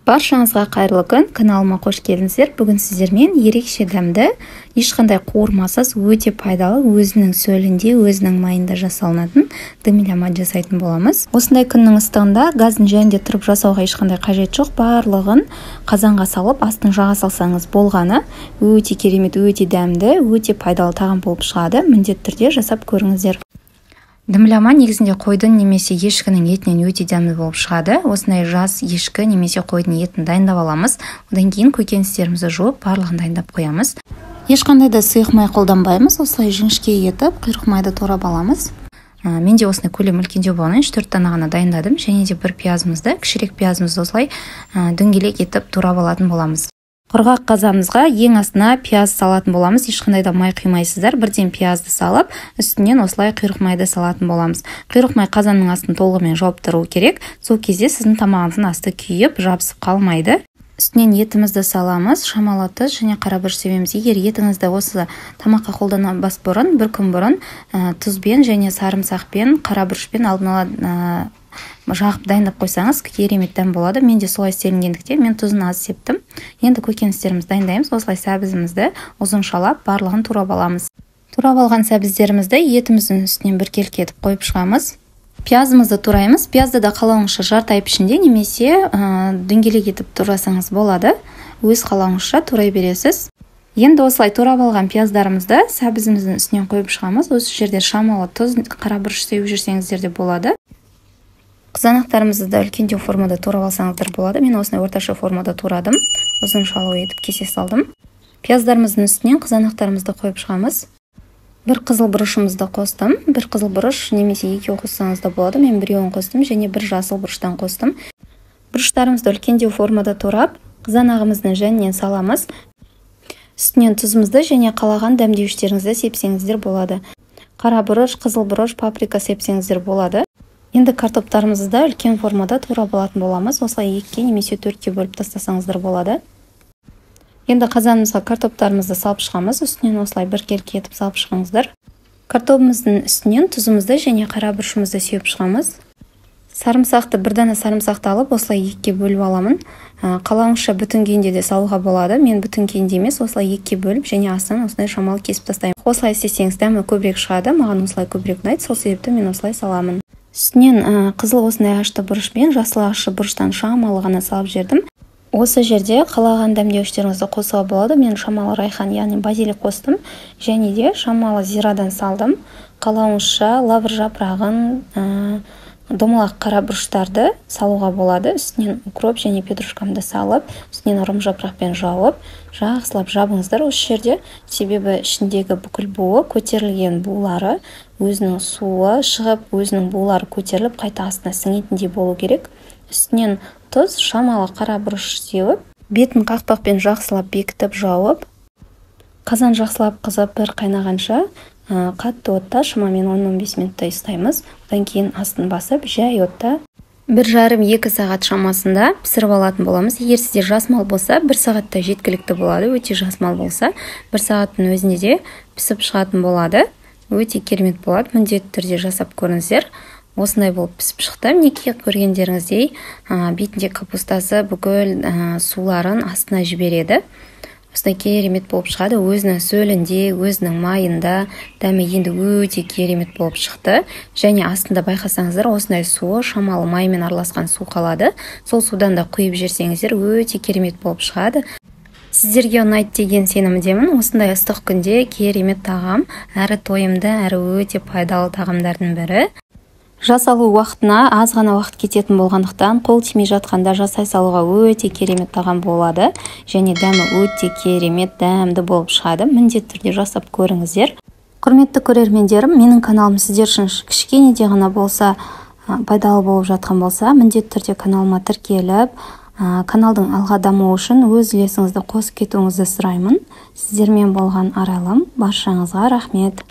Баршаңызға қайырлы күн, каналыма қош келдіңіздер. Бүгін сіздермен ерекше дәмді, ешқандай қуырмасыз, өте пайдалы, өзінің сөлінде, өзінің майында жасалынатын дымляма жасайтын боламыз. Осындай күннің ыстығында газдың жанында тұрып жасауға ешқандай қажет жоқ. Барлығын қазанға салып, астын жаға салсаңыз болғаны. Өте керемет, өте дәмді, өте пайдалы тағам болып шығады. Міндетті түрде жасап көріңіздер. Дымляма негізінде қойдың немесе ешкінің етінен өте дәмді болып шығады. Осындай жас ешкі немесе қойдың етін дайындап аламыз. Одан кейін көкөністерімізді жуып, барлығын дайындап қоямыз. Ешқандай да сұйық май қолданбаймыз. Осылай жіңішке етіп құйрық майды турап аламыз. Менде осындай көлем үлкендеу болғаннан 3-4 дана ғана дайындадым. Және де бір пиязымызды, кішірек пиязымызды осылай дөңгелек етіп турап алатын боламыз. Құрғақ қазанымызға ең астына пияз салатын боламыз. Ешқандай да май құймайсыздар. Бірден пиязды салып, үстінен осылай құйрық майды салатын боламыз. Құйрық май қазанның астын толығымен жауып тұру керек. Сол кезде сіздің тамағыңыздың асты күйіп, жабысып қалмайды. Үстінен етімізді саламыз, шамалы тұз және қара бұрыш себеміз. Егер етіңізді осы тамаққа қолданбас бұрын, бір күн бұрын тұзбен және сарымсақпен, қара бұрышпен алдын ала жағып дайындап қойсаңыз керемет дәм болады. Мен де солай істелінгендіктен мен тұзын аз септім. Енді көкөністерімізді дайындаймыз. Осылай сәбізімізді ұзыншалап барлығын турап аламыз. Турап алған сәбіздерімізді етіміздің үстінен біркелкі етіп қойып шығамыз. Пиязымызды тураймыз. Пиязды да қалауыңызша жарты ай пішінде немесе дөңгелек етіп турасаңыз болады. Өз қалауыңызша турай бересіз. Енді осылай турап алған пияздарымызды сәбізіміздің үстінен қойып шығамыз. Осы жерде шамалы тұз, қара бұрыш сеуіп жүрсеңіздер де болады. Қызанақтарымызды да үлкендеу формада турап алсаңыздар болады. Мен осындай орташа формада турадым. Ұзыншалау етіп кесе салдым. Пияздарымыздың үстінен қызанақтарымызды қойып шығамыз. Бір қызыл бұрышымызды қостым. Бір қызыл бұрыш немесе екеу қоссаңыз да болады. Мен біреуін қостым және бір жасыл бұрыштан қостым. Бұрыштарымызды үлкендеу формада турап, қызанағымыздың жанынан саламыз. Үстінен тұзымызды және қалаған дәмдеуіштеріңізді сепсеңіздер болады. Қара бұрыш, қызыл бұрыш, паприка сепсеңіздер болады. Енді картоптарымызды да үлкен формада турап алатын боламыз. Осылай 2-ге немесе 4-ке бөліп тастасаңыздар болады. Енді қазанымызға картоптарымызды салып шығамыз. Үстінен осылай біркелкі етіп салып шығыңыздар. Картобымыздың үстінен тұзымызды және қара бұрышымызды сеуіп шығамыз. Сарымсақты, бір дана сарымсақты алып, осылай 2-ге бөліп аламын. Қалауыңызша бүтін күйінде де салуға болады. Мен бүтін күйінде емес, осылай 2-ге бөліп және астынан осындай шамалы кесіп тастаймын. Осылай істесеңіз дәмі көбірек шығады. Маған осылай көбірек ұнайды, сол себепті мен осылай саламын. Үстінен қызыл осындай ашты бұрыш пен жасыл ашты бұрыштан шамалы ғана салып жібердім. Осы жерде қалаған дәмдеуіштеріңізді қосуға болады. Мен шамалы райхан, яғни базилик қостым және де шамалы зирадан салдым. Қалауыңызша лавр жапырағын, домалақ қара бұрыштарды салуға болады. Үстінен укроп және петрушкамды салып, үстінен ұрым жапырақпен жауып, жақсылап жабыңыздар осы жерде. Себебі ішіндегі бүкіл буы, көтерілген булары, өзінің суы шығып, өзінің булары көтеріліп, қайта астына сіңетіндей болу керек. Үстінен тұз, шамалы қара бұрыш сеуіп, бетін қақпақпен жақсылап бекітіп жауып, қазан жақсылап қызып бір қайнағанша қатты отта шамамен 10-15 минуттай ұстаймыз. Одан кейін астын басып, жай отта 1,5-2 сағат шамасында пісіріп алатын боламыз. Егер сізде жас мал болса, 1 сағатта жеткілікті болады. Өте жас мал болса, 1 сағаттың өзінде де пісіп шығатын болады. Өте керемет болады. Міндетті түрде жасап көріңіздер. Осындай болып пісіп шықты. Мінекей көргендеріңіздей, бетінде капустасы бүкіл суларын астына жібереді. Осындай керемет болып шығады. Өзінің сөлінде, өзінің майында дәмі енді өте керемет болып шықты. Және астында байқасаңыздар, осындай суы шамалы маймен араласқан су қалады. Сол судан да құйып жіберсеңіздер, өте керемет болып шығады. Сіздерге ұнайды деген сенімдемін. Осындай ыстық күнде керемет тағам, әрі тойымды, әрі өте пайдалы тағамдардың бірі. Жасалу уақытына аз ғана уақыт кететін болғандықтан, қол тимей жатқанда жасай салуға өте керемет тағам болады. Және дәмі өте керемет дәмді болып шығады. Міндетті түрде жасап көріңіздер. Құрметті көрермендерім, менің каналым сіздер үшін кішкене де ғана болса пайдалы болып жатқан болса, міндетті түрде каналыма тіркеліп, каналдың алға дамуы үшін өз үлесіңізді қосып кетуіңізді сұраймын. Сіздермен болған Арайлым, баршаңызға рахмет.